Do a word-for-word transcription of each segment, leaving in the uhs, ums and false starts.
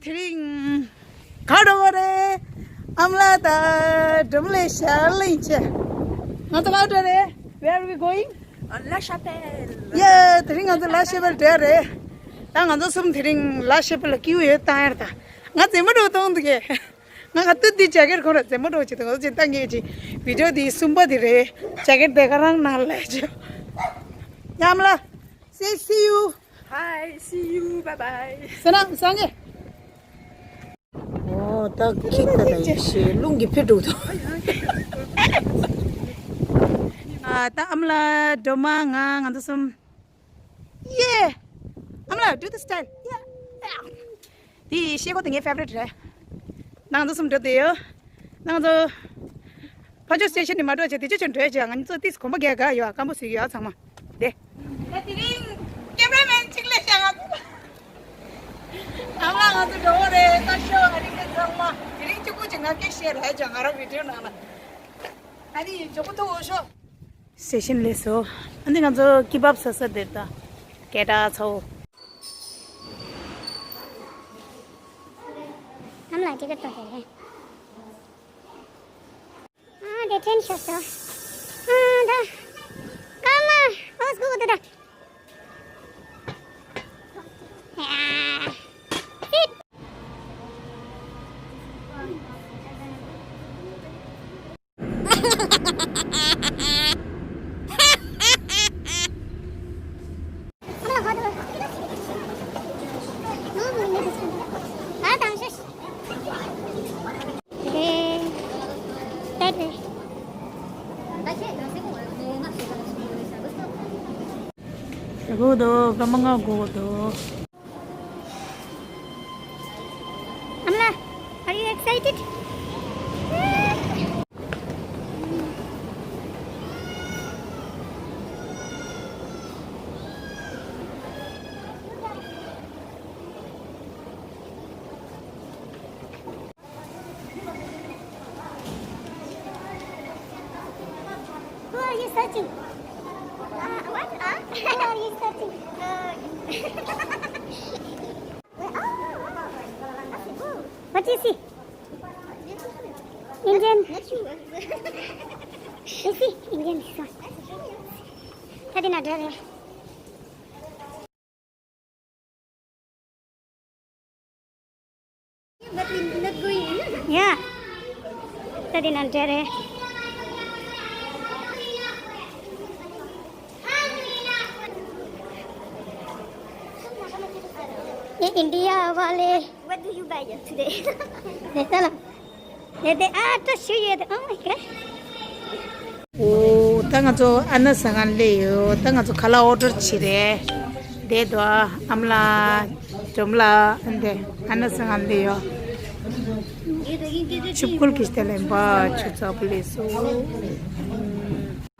དེ་རིང་ག་འགྲོ་བ་རེད། ཨ་མ་ལགས་དང་སྒྲོལ་མ་ལགས་ཞལ་ལག་ཡིན་ཆེ། ང་ཚོ་ག་འགྲོ་རེད། Where are we going? La Chapelle. Yeah, དེ་རིང་ང་ཚོ་ལ་ཤ་པེལ་འགྲོ་རེད། ད་ང་ཚོ་གསུམ་དེ་རིང་ལ་ཤ་པེལ་ལ་སྐྱིད་པོ་ཡོད་བཏང་ཡར་ད། ང་རྩེད་མོ་འགྲོ་གཏོང་འདུག་གས། ང་ག་དུས་འདི་ཇེ་ཀེཊ་ཁོ་ར་རྩེད་མོ་འགྲོ་བྱེད་དུ་ང་ཚོ་ཅི་ལྟ་ངེས་ཅི། བི་ཌིའོ་འདི་གསུམ་པ་འདི་རེད། ཇེ་ཀེཊ་དེ་ག་རང་ནང་ལ་ཅི། ཡ་མ་ལགས། Say see you. Hi, see you. Bye bye. ཟེར་ན་སངས་རྒྱས། ཨོ་ད་ཁྱི་ད་ད་ཡེ་ཤེས་རླུང་གིས་ཕེ་འགྲོ་ཐོ། ཨ་ད་ཨ་མ་ལགས་སྒྲོལ་མ་ང་ང་ཚོ་གསུམ། ཡེ། ཨ་མ་ལགས་do the style. Yeah. དེ་ཤེལ་སྒོ་དེ་ངའི་ཕེ་ཝ་རི་ཊི་རེད། ནང་དུ་གསུམ་འགྲོ་བསྡད་ཡོད། ནང་དུ། ཕ་ཇོ་སི་ཊེ་ཤན་ནས་མ་འགྲོ་བྱས་དེ་ཅི་ཆོད་འགྲོ་བྱས་ང་ཚོ་ཏིས་གོམ་པ་རྒྱག་ག་ཡོད་སྐམ་པོ་ཟིག་ཡོད་ཚང་མ། དེ། ད་དེ་རིང་ཀེ་མ་ར་མེན་གཅིག་ལས་བྱ་ང་ཚོ། ཨ་མ་ང་ཚོ་འགྲོ་བ་རེད་ད་ཤོག་ཨ་རིང་ག་ཚང་མ། དེ་རིང་གཅིག་པུ་ཅིག་ང་སྐད་བཤད་ར་བྱ་ང་རང་བི་ཌིའོ་ནང་ལ། ཨ་ནི་མགྱོགས་པོ་ཐུག་འོ་ཤོག་སེ་ཤན་ལས་སོ། ཨ་ནི་ང་ཚོ་ཀི་བབ་ཟ་ས་དེར་ད། སྐད་གྲགས་ཚ་བོ། ཨ་མ་ལགས་ཅི་ག་ཏོ་དེ་རེད། ཨ་དེ་ཊེན་ཤོར་སོ། ཨ་ད། ཀ་མ། ཨོ་སྒུག་དེ་ད། ཡ། སིཊ། Good, come on, go. Amla, are you excited? Who are you searching? Uh, what? Uh? Who are you searching? Uh, wait, oh, oh, oh, oh. What do you see? Indian. Not you. You see? Indian this one. That's a Indian. That is not there. But we not going in. Yeah. That is not there. ये इंडिया वाले। What do you buy today? देखा ना? ये दे, आ, तो shoe ये दे। Oh my God. ཨོ། ད་ང་ཚོ་ཨ་ན་ཟ་ཁང་སླེབས་ཡོད། ད་ང་ཚོ་ཁ་ལག་ཨོ་ཌར་བྱེད་རེད། དེ་དོ་ཨ་མ་ལགས་སྒྲོལ་མ་ལགས་ཨ་འདི་ཨ་ན་ཟ་ཁང་སླེབས་ཡོད། ཆུ་བཀོལ་གྱི་ལྟེ་ལེན་པ་ཆུ་ཚ་པོ་ལས་སོ།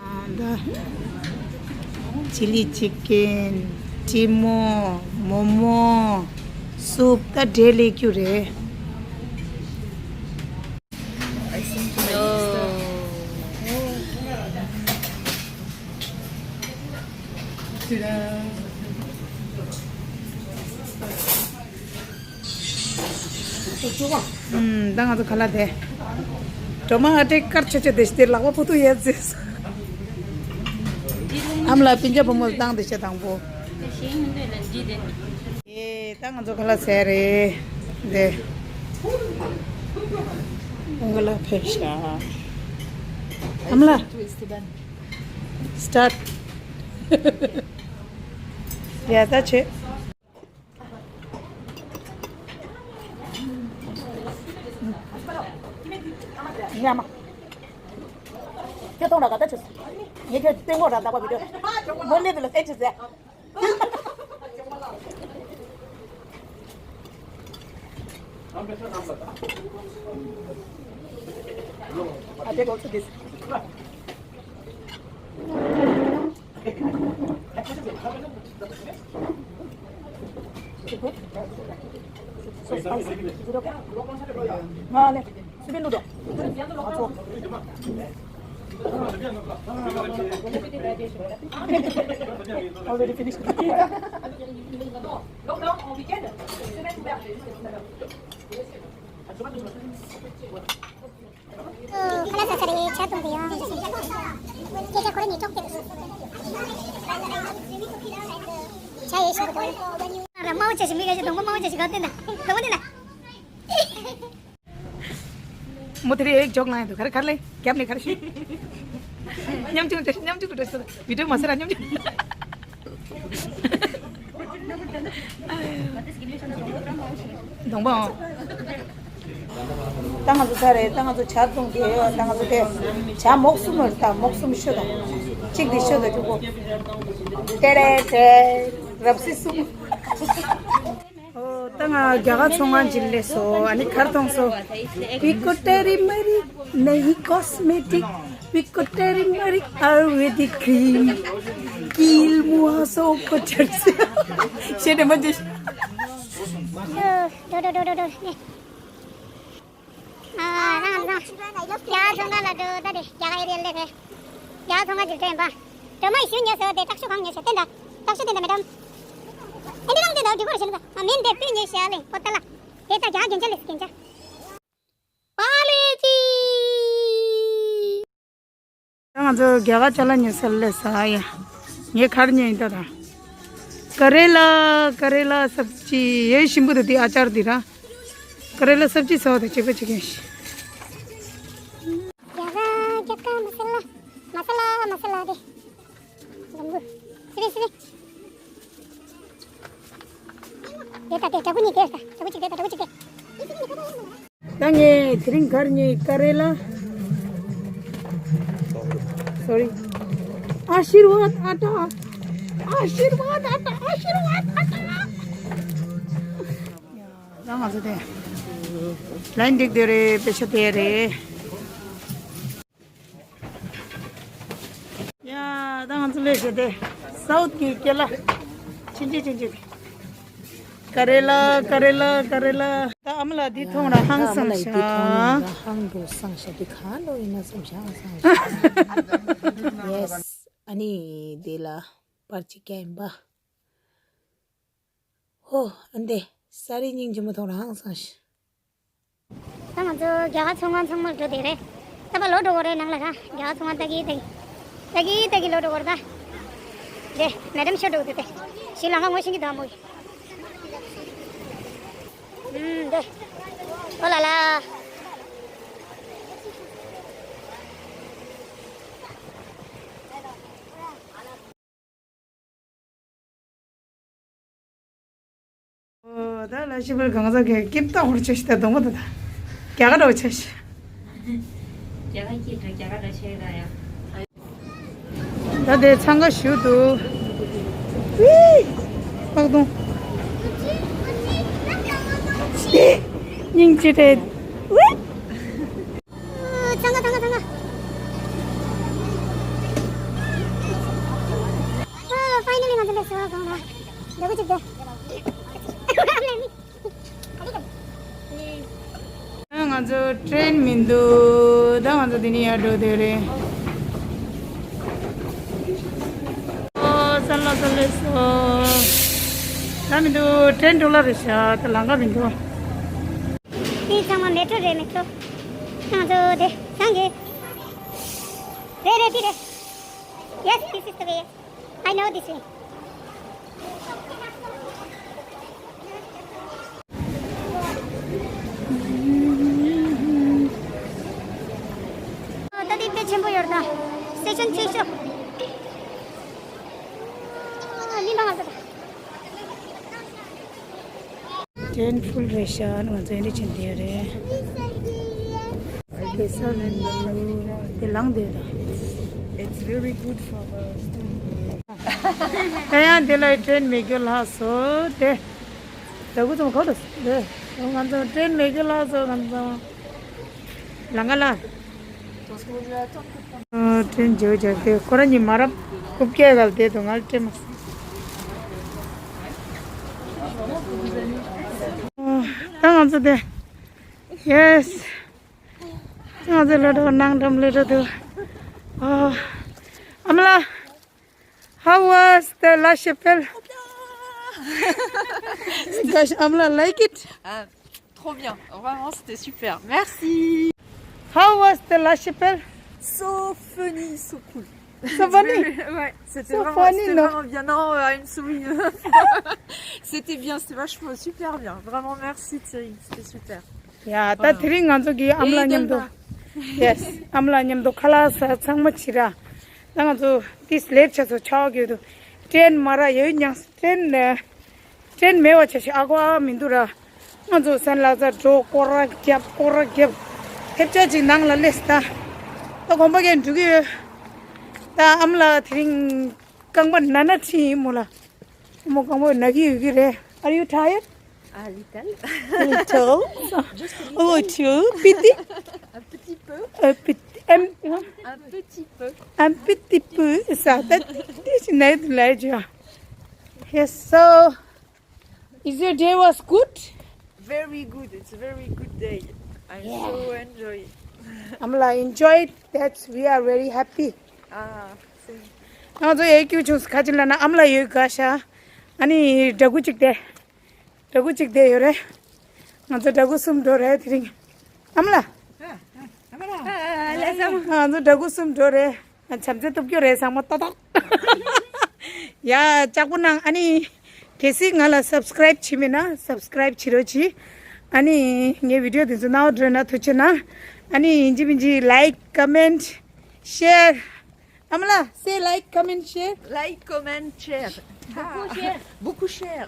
ཨ་ད་ཅི་ལི་ཅི་ཀན། ཀྲི་མོ། མོ་མོ། སུབ། ད་འབྲས་ལེགས་རྒྱུ་རེད། ཨུམ། ད་ང་ཚོ་ཁ་ལག་དེ། སྒྲོལ་མ་ཨ་ཏྲེ་དཀར་ཆ་ཆ་དེ་ཞིག་དེ་ལག་པ་ཕུ་ཐུ་ཡས་ཟེར། ཨ་མ་ལགས་སྤུན་ཀྱག་བུ་མོ་བཏང་དེ་ཤ་དང་པོ། ཨེ། ད་ང་ཚོ་ཁ་ལག་ཟས་རེད། འདི། ཁ་ལག་ཕེབས་ཤག་ཨ་མ་ལགས། སི་ཊར་ཊི། ཡ་ད་བྱེད། ཡ་མ། ཁྱོད་གཏོང་ར་ག་ད་ཆུ། ངས་ཁྱོད་སྟོན་གོ་ར་ད་པ་བི་ཌིའོ། མོ་ནི་དུ་ལ་ཨེ་ཆུ་ཟེ། I take also this. Is it good? So spicy. Is it okay? ང་ལ་སི་པན་ནུ་ཌལ། ཨ་ཚོ། Already finished. ཁ་ལག་ཟ་ས་རེད། ཇ་འཐུང་གི་ཡོད། སྐད་ཆ་ཁོ་རང་གཉིས་ཀྱོག་ཀྱོག་རེད། ཇ་ཡོད་ཤོག་གི་འདུག་ར་དམར་པོ་ཅན་ཞིག་མི་ག་ཞིག་གདོང་པ་དམར་པོ་ཅན་ཞིག་ག་བསྟན་ད། གདོང་པ་བསྟན་ད། མོ་དེ་རེད་ཇོག་ལངས་ཡོད་འདུག་ག་རེ་ག་རེ་ལས་རྒྱབ་ནས་ག་རེ་ཤི། ཉམ་ཆུང་འདྲ་ཉམ་ཆུང་འདྲ་ཞིག་བི་ཌིའོ་མ་ཟེར་ར་ཉམ་ཆུང་། གདོང་པའོ། ད་ང་ཚོ་ཚར་རེད། ད་ང་ཚོ་ཇ་འཐུང་གི་ཡོད། ད་ང་ཚོ་དེ་ཇ་མོག་གསུམ་རེད། ད་མོག་གསུམ་ཤོད་དང་། གཅིག་དེ་ཤོད་དང་། གཅིག་པོ་ཏེ་རེ་ཏེ་རབ་སི་གསུམ། ཨོ་ད་ང་རྒྱ་གར་ཚོང་ཁང་ཅིག་སླེབས་སོང་། ཨ་ནི་གར་མཐོང་སོང་། བི་ཀོ་ཏེ་རི་མ་རི་ནའི་ཀོ་སི་མེ་ཏིག་བི་ཀོ་ཏེ་རི་མ་རི་ཨ་ཡུར་ཝེ་དིག་ཁྲིམ། ཀིལ་མུ་ཧ་སོ་ཀོ་ཅར་སི། ཤེས་ནས་མ་འཇུ། འགྲོ་འགྲོ་འགྲོ་འགྲོ་འགྲོ་ནས། ཨ་རང་རང་། རྒྱ་གར་ཚོང་ཁང་ལ་འགྲོ་ད་དེ་རྒྱ་གར་ཨེ་རི་ཡ་ལས་དེ། རྒྱ་གར་ཚོང་ཁང་ཅིག་འགྲོ་ཡིན་པ། སྒྲོལ་མ་ཡི་ཞུ་ཉོས་སོ་དེ་སྟག་ཤུ་གང་ཉོས་སོ་བསྟན་ད། སྟག་ཤུ་བསྟན་ད་མེ་ཌམ། ཨེ་འདི་རང་བསྟན་ད་འགྲིག་པར་ཞེན་ད། ཨ་མིན་དེ་སྤུན་ཉོས་ཤ་ལེ་པོ་ཏ་ལ། དེ་ད་རྒྱ་རྒྱན་ཆ་ལེ་རྒྱན་ཆ། པཱ་ལེ་ཅི། ད་ང་ཚོ་རྒྱ་གར་ཅ་ལག་ཉོ་སར་སླེབས་ས་ཡ། ངས་གར་ཉོས་ཡིན་ད་ད། ཀ་རེ་ལ་ཀ་རེ་ལ་སབ་ཅི་ཡེ་ཞིམ་པོ་འདུག་དེ་ཨ་ཅར་འདི་ར། ཀ་རེ་ལ་སབ་ཅི་ཟ་བ་དང་གཅིག་པ་གཅིག་ཡིན་ཤི། རྒྱ་གར་རྒྱ་གར་མ་ས་ལ་མ་ས་ལ་མ་ས་ལ་དེ། འཛམ་བུ། སི་རི་སི་རི། དེ་ད་དེ་ད་གུ་གཉིས་དེ་ད་ད་གུ་གཅིག་དེ་ད་ད་གུ་གཅིག་དེ། ད་ངས་དེ་རིང་གར་ཉོས་ཀ་རེ་ལ། སོ་རི། ཨ་ཤིར་ཝཱད་ཨ་ཏ། ཨ་ཤིར་ཝཱད་ཨ་ཏ། ཨ་ཤིར་ཝཱད་ཨ་ཏ། ཡ་ད་ང་ཚོ་དེ་ལན་འགྲིག་དེ་རེད། པེ་ཤ་དེ་རེད། ཡ་ད་ང་ཚོ་ལས་བྱེད་དེ་སའུ་ཐི་གི་སྐད་ལ་ཕྱིན་ཅི་ཕྱིན་ཅི། ཀ་རེ་ལ་ཀ་རེ་ལ་ཀ་རེ་ལ། ད་ཨ་མ་ལགས་འདི་མཐོང་ར་ཧང་སངས་ཤག་ཧང་འགྲོ་སངས་ཤག་འདི་གང་འགྲོ་ཡིན་ན་བསམ་ཤག་ཧང་སངས་ཤག་ཡེ་སི། ཨ་ནི་འདི་ལ་པར་ཅིག་རྒྱག་ཡིན་པ། ཧོ། ཨ་འདི་ས་རི་སྙིང་རྗེ་མོ་མཐོང་ར་ཧང་སངས་ཤག་ད་ང་ཚོ་རྒྱ་གར་ཚོང་ཁང་ཚང་མར་འགྲོ་བསྡད་རེད། ད་པ་ལོག་འགྲོ་དགོས་རེད་ནང་ལ་ར། རྒྱ་གར་ཚོང་ཁང་ལྟ་གི་ལྟ་གི་ལྟ་གི་ལྟ་གི་ལོག་འགྲོ་དགོས་རེད་ད། དེ་མེ་ཌམ་ཤོ་འགྲོ་དགོས་དེ། ཞིག་ལང་ཀ་ངོ་ཤེས་ཀྱི་འདུག་ཨ་མོ། ཨུམ་དེ། ཨོ་ལ་ལ། ཨོ་ད་ལ་ཤི་བར་གང་ཟག་གི་སྐྱིབས་ཏག་ཧོར་ཆ་ཤི་ད་གདོང་པ་ད་ད། རྒྱ་གར་འདྲ་བོ་ཆ་ཤི། རྒྱ་གར་སྐྱིད་འདྲ་རྒྱ་གར་འདྲ་ཆེ་ད་ཡ། ད་དེ་འཚང་ཁ་ཞུ་འདུག་ཝི། ཨག་དུང་། སྙིང་རྗེ་རེད། ཝི། ཚང་ག་ཚང་ག་ཚང་ག། ཨ་ཕའི་ནལ་ལི་ང་ཚོ་སླེབས་སོང་། གང་ལ་འདོད་པ་ཅིག་འདོད། ང་ཚོ་ཊེན་མི་འདུག་ད་ང་ཚོ་འདི་ནས་ཡར་འགྲོ་འདོད་རེད། ཨོ་སལ་ལ་སལ་ལེ་སོ། ད་མི་འདུག་ཊེན་འགྲོ་ལ་རེད་ཤག་ད་ལམ་ཁ་མི་འདུག་འདི་ཚང་མ་མེ་ཊྲོ་རེད། མེ་ཊྲོ། ང་ཚོ་དེ་སང་གི། རེད་རེད་འདི་རེད། Yes, this is the way. I know this way. ད་དེ་དཔེ་ཆེན་པོ་ཡོད་ད། སི་ཊེ་ཤན་ཆེ་ཤོས། ཨ་མི་མང་ང་ཚོ་ད། ཊེན་ཕུལ་རེད་ཤག་ང་ཚོ་ཨེ་འདྲ་ཕྱིན་བསྡད་རེད། དེ་ས་རེད་འདུག་དེ་ལངས་བསྡད་ད། It's very good for the stomach. ད་ཡང་དེ་ལ་ཊེན་མེད་རྒྱུ་ལྷག་སོང་དེ། ད་གུ་ཙམ་གོ་ད་དེ། ང་ཚོ་ཊེན་མེད་རྒྱུ་ལྷག་སོང་ང་ཚོ། ལང་ཀ་ལ། ཨ་ཊེན་བརྗེ་བོ་བརྒྱབ་སྟེ་ཁོ་རང་གཉིས་མ་རབས་རྐུབ་བཀྱག་སྒང་ལ་བསྡད་འདུག་ང་ལ་སྤྲད་མ་སོང་། ཨ་ད་ང་ཚོ་དེ། ཡེ་སི། ང་ཚོ་ལོ་ཏོག་ནང་འགྲམ་ལོ་ཏོག་འདུག Ah, Amla, how was the La Chapelle? Gosh, Amla, like it? Ah, trop bien, vraiment c'était super. Merci. How was the La Chapelle? So funny, so cool. So funny. Ouais, c'était So vraiment, funny, c'était non? Vraiment bien. Non, euh, une souris. C'était bien, c'était vachement super bien. Vraiment merci Thierry, c'était super. ཡ་ད་དེ་རིང་ང་ཚོ་གི་ཨམ་ལགས་མཉམ་དུ། Yes, ཨམ་ལགས་མཉམ་དུ་ཁ་ལག་ཟ་ཚང་མ་བྱེད་ར། ད་ང་ཚོ་ཏིས་ལེཊ་ཆགས་སོང་། ཆར་པ་རྒྱག་གི་འདུག་ཊེན་མ་རག་ཡོད་ཉང་ཊེན་ཊེན་མེད་པ་བྱས་ཤག་ཨ་ཁུ་ཨ་མི་འདུག་ར། ང་ཚོ་སན་ལ་ཟ་འགྲོ། སྐོར་ར་རྒྱབ་སྐོར་ར་རྒྱབ། ཐེབས་ཆག་ཅིག་ནང་ལ་སླེབས་ད། ད་དགོན་པ་གས་འགྲོ་གི་ཡོད། ད་ཨམ་ལགས་དེ་རིང་རྐང་པ་ན་ན་ཁྲིད་ཡིན་མོ་ལ། མོ་རྐང་པ་ན་གི་ཡོད་ཀྱི་རེད། Are you tired? Ah, little. Little. Oh, too. Pity. Un petit peu. A pity. Um, Un petit peu. I'm pity poo. Is that that? This is nice, like, yeah. Yes, so is your day was good? Very good. It's a very good day. I so enjoy. I'm like enjoyed. That's we are very happy. Ah, thank you. ང་ཚོ་ཡའི་ཀྱུ་ཆུང་ཁ་ཅིག་ལ་ན་ཨམ་ལགས་ཡོད་ག་ཤ། ཨ་ནི་འདྲ་སྐུ་གཅིག་དེ། འདྲ་སྐུ་གཅིག་དེ་ཡོད་རེད། ང་ཚོ་འདྲ་སྐུ་གསུམ་འགྲོ་རེད་དེ་རིང་། ཨམ་ལགས། ང་ཚོ་འདྲ་སྐུ་གསུམ་འགྲོ་རེད། བྱམས་བརྩེ་སྟོབས་སྐྱོ་རེད་ཚང་མ་ཏག་ཏག་ཡ་ལྕགས་པོ་ནང་ཨ་ནི། གལ་སྲིད་ང་ལ་སབ་སི་ཀ་རའིབ་བྱེད་མེད་ན་སབ་སི་ཀ་རའིབ་བྱེད་རོགས་གྱིས། ཨ་ནི་ངའི་བི་ཌི་ཡོ་དེ་ཚོ་རྣ་བར་འགྲོ་ན་ཐུགས་རྗེ་གནང་། ཨ་ནི་ཡིན་གཅིག་མིན་གཅིག་like, comment, share. ཨམ་ལགས། Say like, comment, share. Like, comment, share. Beaucoup share.